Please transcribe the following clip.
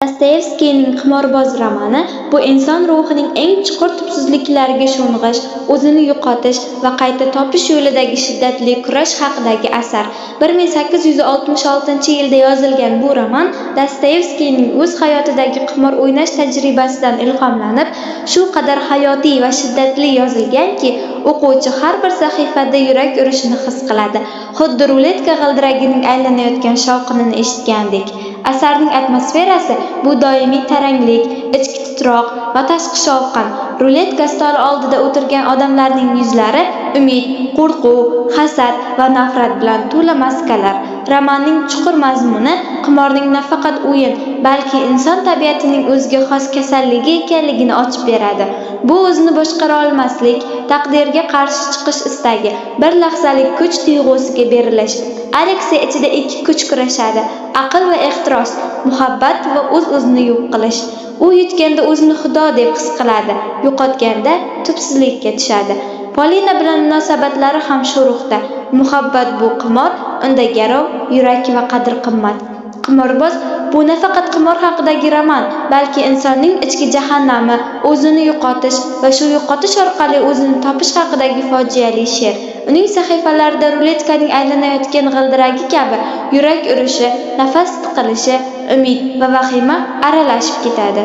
Dostoyevskiyning "Qimorboz" romani – bu inson ruhining eng chuqur tubsizliklariga sho'ng'ish, o'zini yo'qotish va qayta topish yo'lidagi shiddatli kurash haqidagi asar. 1866-yilda yozilgan bu roman Dostoyevskiyning o'z hayotidagi qimor o'ynash tajribasidan ilhomlanib, shu qadar hayotiy va shiddatli yozilganki, o'quvchi har bir sahifada yurak urishini his qiladi, xuddi ruletka g'ildiragining aylanayotgan shovqinini eshitgandek. Asarning atmosferasi – bu doimiy taranglik, ichki titroq va tashqi shovqin. Ruletka stoli oldida o'tirgan odamlarning yuzlari umid, qo'rquv, hasad va nafrat bilan to'la maskalar. Romanning chuqur mazmuni qimorning nafaqat o'yin, balki inson tabiatining o'ziga xos kasalligi ekanligini ochib beradi. Bu o'zini boshqara olmaslik, taqdirga qarshi chiqish istagi, bir lahzalik kuch tuyg'usiga berilish. Aleksey ichida ikki kuch kurashadi: aql va ehtiros, muhabbat va o'z-o'zini yo'q qilish. U yutganda o'zini xudo deb his qiladi, yo'qotganda tubsizlikka tushadi. Polina bilan munosabatlari ham shu ruhda. Muhabbat bu qimor, unda garov, yurak va qadr-qimmat. "Qimorboz" – bu nafaqat qimor haqidagi roman, balki insonning ichki jahannami, o'zini yo'qotish va shu yo'qotish orqali o'zini topish haqidagi fojiali she'r. Uning sahifalarida ruletkaning aylanayotgan g'ildiragi kabi yurak urishi, nafas tiqilishi, umid va vahima aralashib ketadi.